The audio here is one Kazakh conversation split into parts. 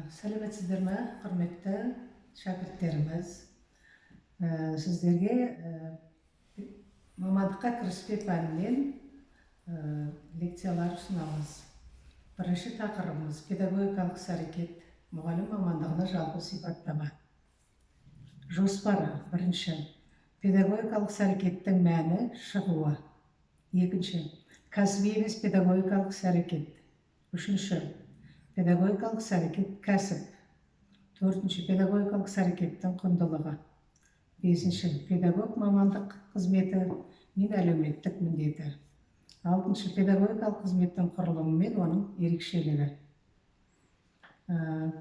Сәлеметсіздер ме, құрметті шәкірттеріміз? Сіздерге мамандыққа кіріспе пәнінен лекциялар ұсынамыз. Бірінші тақырыбымыз: педагогикалық іс-әрекет, мұғалім мамандығына жалпы сипаттама. Жоспары: бірінші, педагогикалық іс-әрекеттің мәні, шығуы; екінші, кәсіби емес педагогикалық іс-әрекет; үшінші, педагогикалық іс-әрекет кәсіп; төртінші, педагогикалық іс-әрекеттің құндылығы; бесінші, педагог мамандық қызметі мен әлеуметтік міндеті; алтыншы, педагогикалық қызметтің құрылымы мен оның ерекшелігі.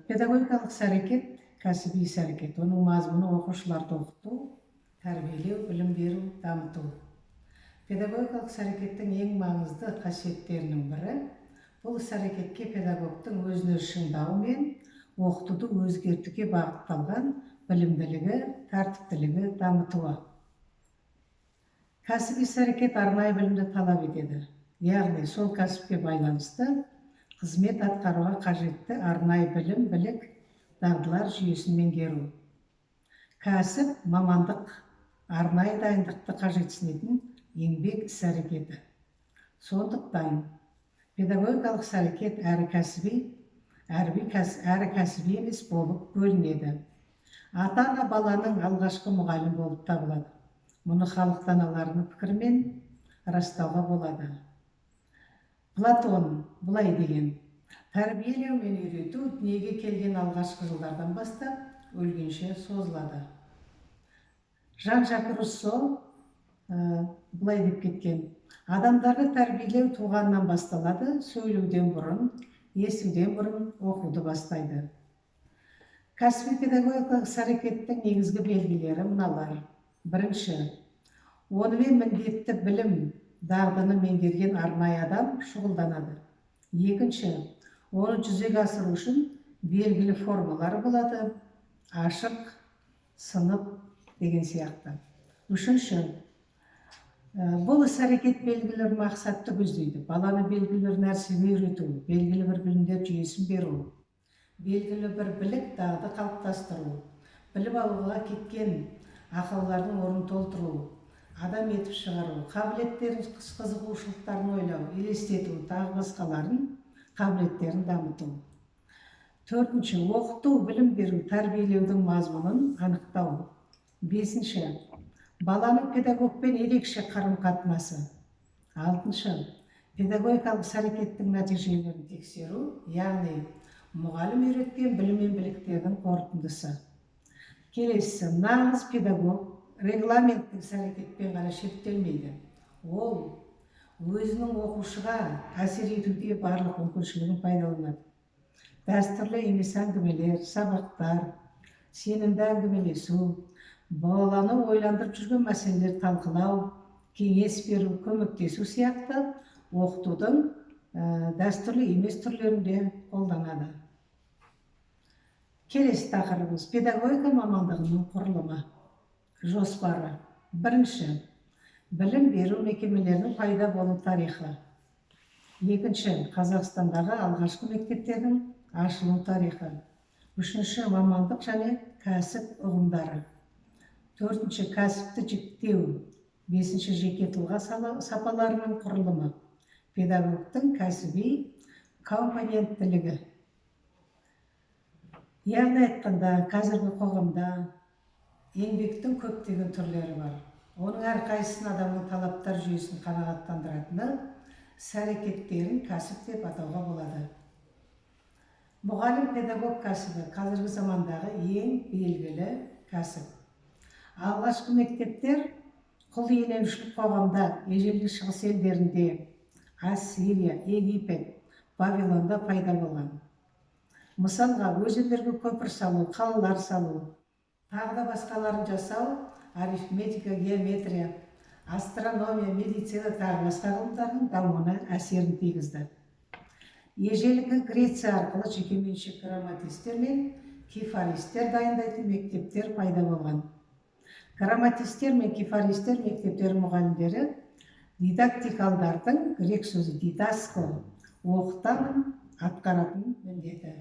Педагогикалық іс-әрекет кәсіби іс-әрекет. Оның мазмұны: оқушыларды оқыту, тәрбиелеу, білім беру, дамыту. Педагогикалық іс-әрекеттің ең маңызды қасиеттерінің бірі – бұл іс-әрекетке педагогтың өзін өзі шыңдауы мен оқытуды өзгертуге бағытталған білімділігі, тәртіптілігі, дамытуы. Кәсіби іс-әрекет арнайы білімді талап етеді, яғни сол кәсіпке байланысты қызмет атқаруға қажетті арнайы білім, білік, дағдылар жүйесін меңгеру. Кәсіп – мамандық, арнайы дайындықты қажетсінетін еңбек іс-әрекеті. Сондықтан педагогикалық іс-әрекет әрі кәсіби, әрі кәсіби емес болып бөлінеді. Ата ана баланың алғашқы мұғалім болып табылады. Мұны халық даналарының пікірімен растауға болады. Платон былай деген: «Тәрбиелеу мен үйрету дүниеге келген алғашқы жылдардан бастап өлгенше созылады». Жан Жак Руссо былай деп кеткен: «Адамдарды тәрбиелеу туғаннан басталады, сөйлеуден бұрын, естуден бұрын оқуды бастайды». Кәсіби педагогикалық іс әрекеттің негізгі белгілері мыналар: бірінші, онымен міндетті білім, дағдыны меңгерген арнайы адам шұғылданады; екінші, оны жүзеге асыру үшін белгілі формалар болады, ашық сынып деген сияқты; үшінші, бұл іс әрекет белгілі бір мақсатты көздейді: баланы белгілі бір нәрсеге үйрету, белгілі бір білімдер жүйесін беру, белгілі бір білік, дағды қалыптастыру, біліп алуға кеткен ақаулардың орнын толтыру, адам етіп шығару, қабілеттерін, қызығушылықтарын ойлау, елестету, тағы басқаларын қабілеттерін дамыту; төртінші, оқыту, білім беру, тәрбиелеудің мазмұнын анықтау; бесінші, баланың педагогпен ерекше қарым қатынасы; алтыншы, педагогикалық іс әрекеттің нәтижелерін тексеру, яғни мұғалім үйреткен білім мен біліктердің қорытындысы. Келесісі: нағыз педагог регламенттік іс әрекетпен ғана шектелмейді, ол өзінің оқушыға әсер етуде барлық мүмкіншілігін пайдаланады: дәстүрлі емес әңгімелер, сабақтар, сенімді әңгімелесу, баланы ойландырып жүрген мәселелерді талқылау, кеңес беру, көмектесу сияқты оқытудың дәстүрлі емес түрлерін де қолданады. Келесі тақырыбымыз: педагогика мамандығының құрылымы. Жоспары: бірінші, білім беру мекемелерінің пайда болу тарихы; екінші, Қазақстандағы алғашқы мектептердің ашылу тарихы; үшінші, мамандық және кәсіп ұғымдары; төртінші, кәсіпті жіктеу; бесінші, жеке тұлға сапаларының құрылымы, педагогтың кәсіби компоненттілігі. Яғни айтқанда, қазіргі қоғамда еңбектің көптеген түрлері бар. Оның әрқайсысын адамның талаптар жүйесін қанағаттандыратыны іс әрекеттерін кәсіп деп атауға болады. Мұғалім, педагог кәсібі – қазіргі замандағы ең белгілі кәсіп. Алғашқы мектептер құл иеленушілік қоғамда, ежелгі Шығыс елдерінде, Ассирия, Египет, Вавилонда пайда болған. Мысалға, өзендерге көпір салу, қалалар салу, тағы да басқаларын жасау, арифметика, геометрия, астрономия, медицина, тағы басқа ғылымдардың дамуына әсерін тигізді. Ежелгі Греция арқылы жекеменшік грамматистер мен кифаристер дайындайтын мектептер пайда болған. Грамматистер мен кифаристер мектептері мұғалімдері дидактикалдардың, грек сөзі дидаско – оқытамын, атқаратын міндеті.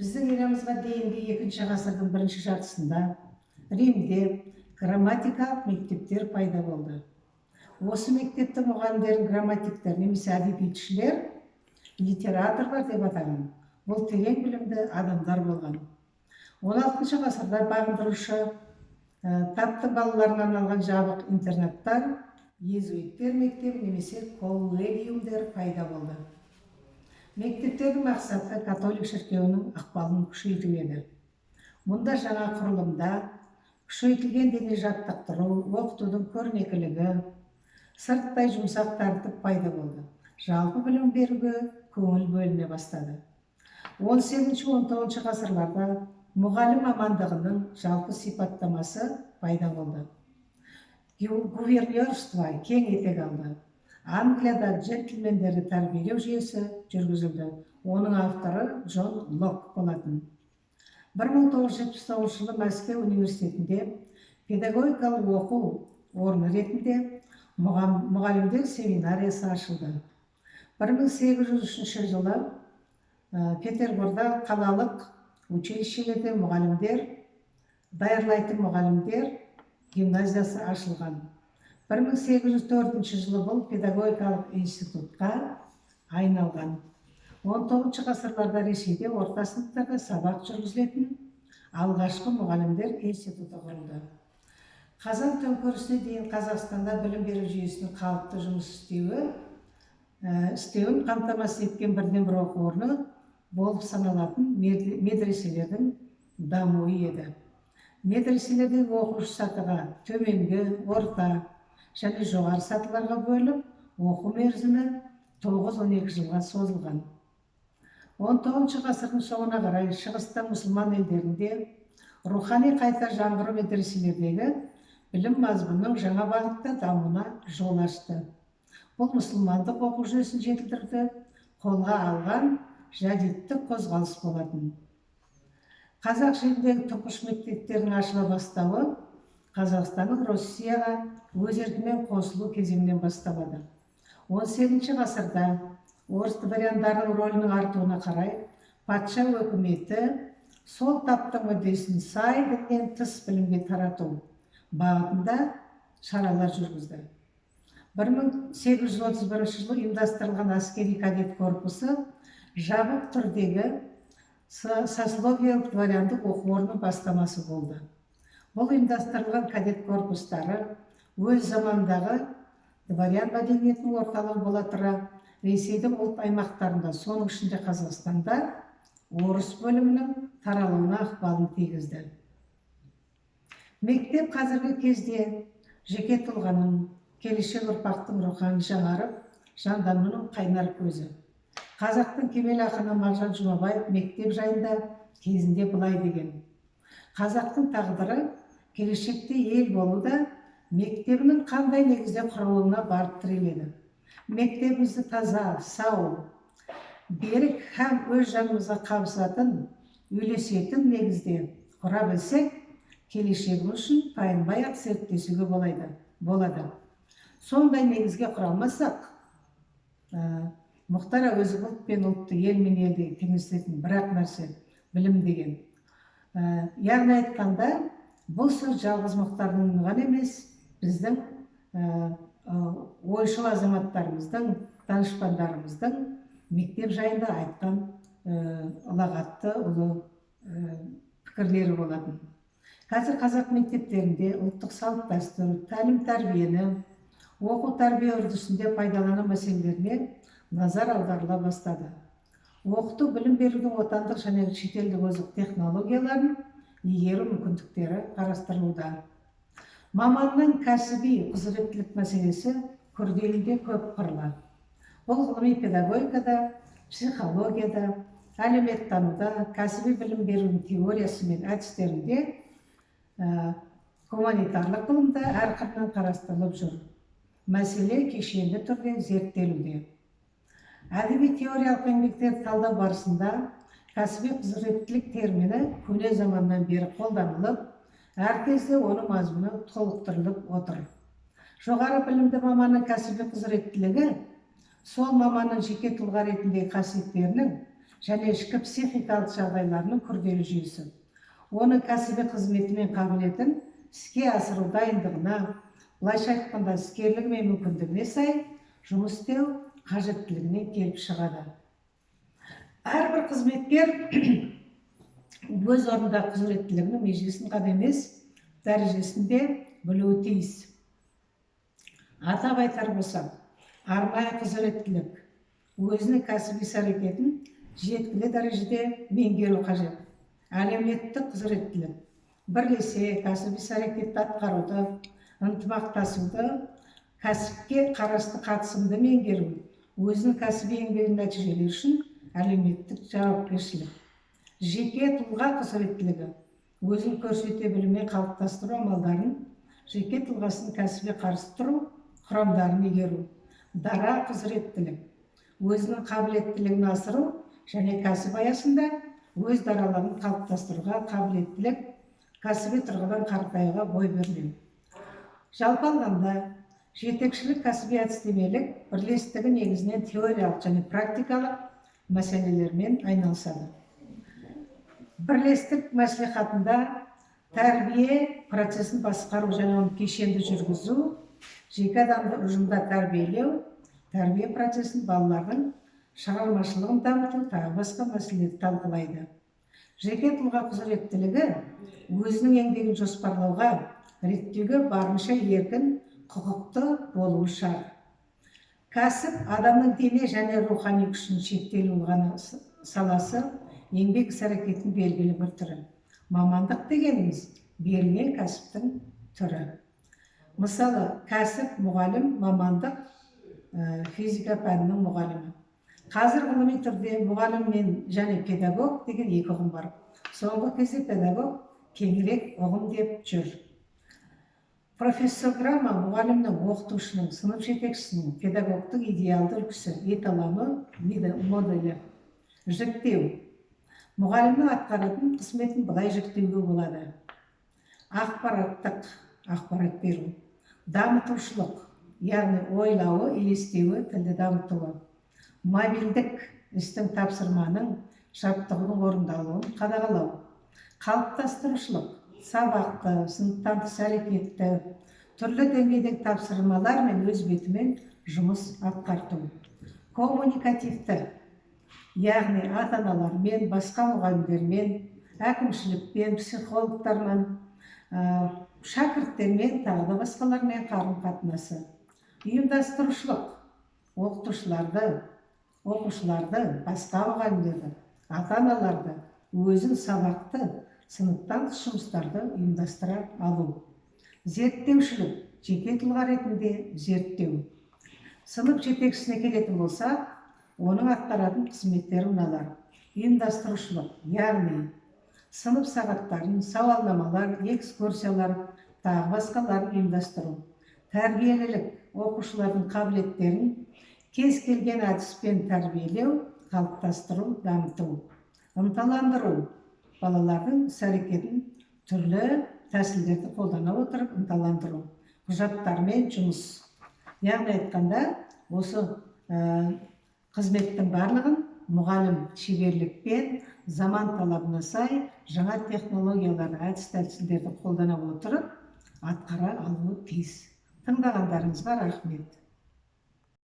Біздің эрамызға дейінгі екінші ғасырдың бірінші жартысында Римде грамматикалық мектептер пайда болды. Осы мектептің мұғалімдерін грамматиктер немесе әдебиетшілер, литераторлар деп атаған. Бұл терең білімді адамдар болған. 16 ғасырда бағындырушы таптың балаларына арналған жабық интернаттар, иезуиттер мектебі немесе коллегиумдер пайда болды. Мектептердің мақсаты католик шіркеуінің ықпалын күшейту еді. Мұнда жаңа құрылымда күшейтілген дене жаттықтыру, оқытудың көрнекілігі, сырттай жұмсақ тәртіп пайда болды. Жалпы білім беруге көңіл бөліне бастады. 18-19 ғасырларда мұғалім мамандығының жалпы сипаттамасы пайда болды. Гувернерство кең етек алды. Англияда джентльмендерді тәрбиелеу жүйесі жүргізілді. Оның авторы Джон Локк болатын. 1979 жылы Мәскеу университетінде педагогикалық оқу орны ретінде мұғалімдер семинариясы ашылды. 1803 жылы Петербурда қалалық училищелерде мұғалімдер даярлайтын мұғалімдер гимназиясы ашылған. 1804 жылы бұл педагогикалық институтқа айналған. 19 ғасырларда Ресейде орта сыныптарда сабақ жүргізілетін алғашқы мұғалімдер институты құрылды. Қазан төңкерісіне дейін Қазақстанда білім беру жүйесінің қалыпты жұмыс істеуін қамтамасыз еткен бірден бір оқу орны болып саналатын медреселердің дамуы еді. Медреселердегі оқушы сатыға төменгі, орта және жоғары сатыларға бөліп, оқу мерзімі 9-12 жылға созылған. 19 ғасырдың соңына қарай шығыста мұсылман елдерінде рухани қайта жаңғыру медреселердегі білім мазмұнының жаңа бағытта дамуына жол ашты. Бұл мұсылмандық оқу жүйесін жетілдіруді қолға алған жадидтік қозғалыс болатын. Қазақ жеріндегі тұңғыш мектептердің ашыла бастауы Қазақстанның Россияға өз еркімен қосылу кезеңінен басталады. 18 ғасырда орыс дворяндарының рөлінің артуына қарай патша өкіметі сол таптың мүддесін сай діннен тыс білімге тарату бағытында шаралар жүргізді. 1831 жылы ұйымдастырылған әскери кадет корпусы жабық түрдегі сословиялық дворяндық оқу орнының бастамасы болды. Бұл ұйымдастырылған кадет корпустары өз замандағы дворян мәдениетінің орталығы бола тұра Ресейдің ұлт аймақтарында, соның ішінде Қазақстанда орыс бөлімінің таралуына ықпалын тигізді. Мектеп қазіргі кезде жеке тұлғаның, келешек ұрпақтың рухани жаңарып, жандануының қайнар көзі. Қазақтың кемел ақыны Мағжан Жұмабаев мектеп жайында кезінде былай деген: Қазақтың тағдыры келешекте ел болуда мектебінің қандай негізде құрылуына барып тіреледі. Мектебімізді таза, сау, берік һәм өз жанымызға қабысатын, үйлесетін негізде құра білсек, келешегіміз үшін тайынбай-ақ серіктесуге болады. Сондай негізге құра алмасақ, Мұхтар Әуезов ұлт пен ұлтты, ел мен елді теңестіретін бір-ақ нәрсе білім деген. Яғни айтқанда, бұл сөз жалғыз Мұхтардың ғана емес, біздің ойшыл азаматтарымыздың, данышпандарымыздың мектеп жайында айтқан ұлағатты ұлы пікірлері болатын. Қазір қазақ мектептерінде ұлттық салт дәстүр, тәлім тәрбиені, оқу тәрбие үрдісінде пайдалану мәселелеріне назар аударыла бастады. Оқыту білім берудің отандық және шетелдік озық технологияларын игеру мүмкіндіктері қарастырылуда. Маманның кәсіби құзыреттілік мәселесі күрделі де көп қырлы. Бұл ғылыми педагогикада, психологияда, әлеуметтануда, кәсіби білім берудің теориясы мен әдістерінде, гуманитарлық ғылымда әр қырынан қарастырылып жүр. Мәселе кешенді түрде зерттелуде. Әдеби теориялық еңбектерді талдау барысында кәсіби құзыреттілік термині көне заманнан бері қолданылып, әр кезде оның мазмұны толықтырылып отыр. Жоғары білімді маманның кәсіби құзыреттілігі сол маманның жеке тұлға ретіндегі қасиеттерінің және ішкі психикалық жағдайларының күрделі жүйесі. Оның кәсіби қызметі мен қабілетін іске асыру дайындығына, былайша айтқанда, іскерлігі мен мүмкіндігіне сай жұмыс істеу қажеттілігінен келіп шығады. Әрбір қызметкер өз орнында құзыреттілігінің межесін ғана емес, дәрежесін де білуі тиіс. Атап айтар болсақ, арнайы құзыреттілік өзінің кәсіби іс-әрекетін жеткілі дәрежеде меңгеру қажет. Әлеуметтік құзыреттілік бірлесе кәсіби іс-әрекетті атқаруды, ынтымақтасуды, кәсіпке қарасты қатысымды меңгеру, өзінің кәсіби еңбегінің нәтижелері үшін әлеуметтік жауапкершілік. Жеке тұлға құзыреттілігі өзін көрсете білу мен қалыптастыру амалдарын, жеке тұлғасын кәсіби қарсы тұру құрамдарын игеру. Дара құзыреттілік өзінің қабілеттілігін асыру және кәсіп аясында өз даралығын қалыптастыруға қабілеттілік, кәсіби тұрғыдан қартаюға бой бермеу. Жалпы алғанда, жетекшілік кәсіби әдістемелік бірлестігі негізінен теориялық және практикалық мәселелермен айналысады. Бірлестік мәслихатында тәрбие процесін басқару және оны кешенді жүргізу, жеке адамды ұжымда тәрбиелеу, тәрбие процесін, балалардың шығармашылығын дамыту, тағы басқа мәселелерді талқылайды. Жеке тұлға құзыреттілігі өзінің еңбегін жоспарлауға, реттеуге барынша еркін құқықты болуы шарт. Кәсіп адамның дене және рухани күшінің шектелуі ғана саласы, еңбек іс әрекетінің белгілі бір түрі. Мамандық дегеніміз берілген кәсіптің түрі. Мысалы, кәсіп мұғалім, мамандық физика пәнінің мұғалімі. Қазір ғылыми түрде мұғалім мен және педагог деген екі ұғым бар. Соңғы кезде педагог кеңірек ұғым деп жүр. Профессограмма мұғалімнің, оқытушының, сынып жетекшісінің, педагогтың идеалды үлгісі, эталоны, моделі. Жіктеу. Мұғалімнің атқаратын қызметін былай жіктеуге болады. Ақпараттық, ақпарат беру. Дамытушылық, яғни ойлауы, елестеуі, тілді дамытуы. Мобильдік, істің, тапсырманың, жаттығудың орындалуын қадағалау. Қалыптастырушылық, сабақты, сыныптан тыс әрекетті, түрлі деңгейдегі тапсырмалар мен өз бетімен жұмыс атқарту. Коммуникативті, яғни ата-аналармен, басқа мұғалімдермен, әкімшілікпен, психологтармен, шәкірттермен, тағы да басқалармен қарым-қатынасы. Ұйымдастырушылық, оқытушыларды, оқушыларды, басқа мұғалімдерді, ата-аналарды, өзін, сабақты, сыныптан тыс жұмыстарды ұйымдастыра алу. Зерттеушілік, жеке тұлға ретінде зерттеу. Сынып жетекшісіне келетін болсақ, оның атқаратын қызметтері мыналар. Ұйымдастырушылық, яғни сынып сағаттарын, сауалнамалар, экскурсиялар, тағы басқаларын ұйымдастыру. Тәрбиелілік, оқушылардың қабілеттерін кез келген әдіспен тәрбиелеу, қалыптастыру, дамыту. Ынталандыру, балалардың іс әрекетін түрлі тәсілдерді қолдана отырып ынталандыру. Құжаттармен жұмыс. Яғни айтқанда, осы қызметтің барлығын мұғалім шеберлікпен, заман талабына сай жаңа технологиялар, әдіс тәсілдерді қолдана отырып атқара алуы тиіс. Тыңдағандарыңызға рахмет.